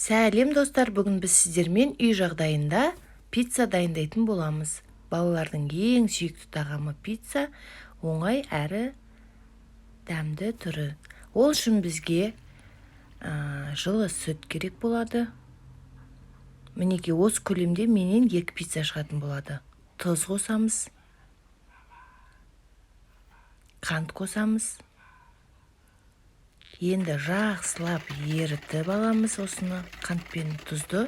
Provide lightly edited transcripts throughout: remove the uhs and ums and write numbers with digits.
Сәлем, достар! Бүгін біз сіздермен үй жағдайында пицца дайындайтын боламыз. Балалардың ең сүйікті тағамы пицца, оңай әрі дәмді түрі. Ол үшін бізге жылы сүт керек болады. Мінекей, осы көлемде менен 2 пицца шығатын болады. Тұз қосамыз, қант қосамыз. Енді жақсылап ерітіп аламыз осыны, қант пен тұзды.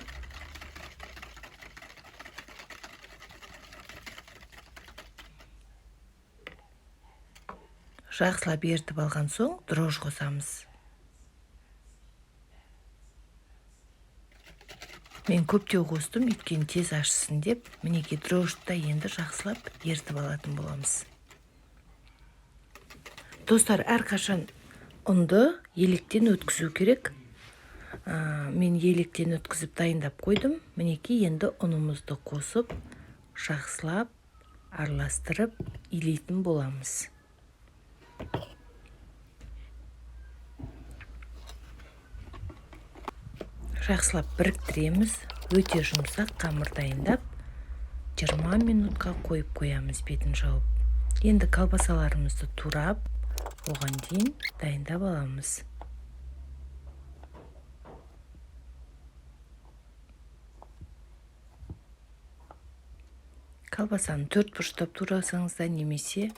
Жақсылап ерітіп алған соң дрожж қосамыз. Мен көптеу қостым, өйткені тез ашысын деп. Мінекей, дрожжды да енді жақсылап ерітіп алатын боламыз. Достар, әрқашан ұнды електен өткізу керек. Мен електен өткізіп дайындап қойдым. Мінекей, енді ұнымызды қосып, жақсылап араластырып илейтін боламыз. Жақсылап біріктіреміз. Өте жұмсақ қамыр дайындап, 20 минутқа қойып қоямыз бетін жауып. Енді колбасаларымызды турап, оған дейін дайындап аламыз. Колбасаны төрт бұрыштап турасаңыз да, немесе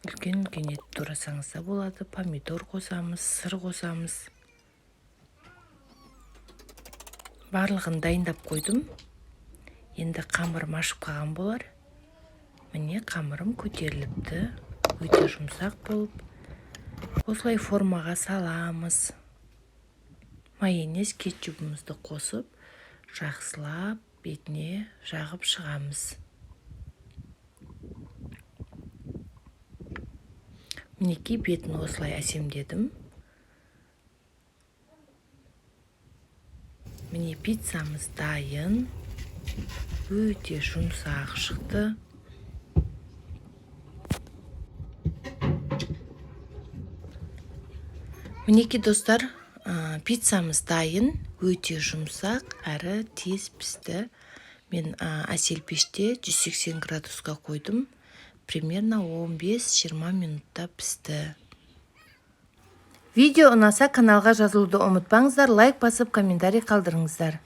үлкен-үлкен етіп турасаңыз да болады. Помидор қосамыз, сыр қосамыз. Барлығын дайындап қойдым. Енді қамырым ашып қалған болар. Міне, қамырым көтеріліпті. Өте жұмсақ болып. Осылай формаға саламыз. Майонез, кетчупымызды қосып, жақсылап бетіне жағып шығамыз. Мінекей, бетін осылай әсемдедім. Міне, пиццамыз дайын. Өте жұмсақ шықты. Мінекей, достар, пиццамыз дайын. Өте жұмсақ, әрі тез пісті. Мен әсел пеште 180 градусқа қойдым. Примерно 15-20 минутта пісті. Видео ұнаса, каналға жазылуды ұмытпаңыздар, лайк басып, комментарий қалдырыңыздар.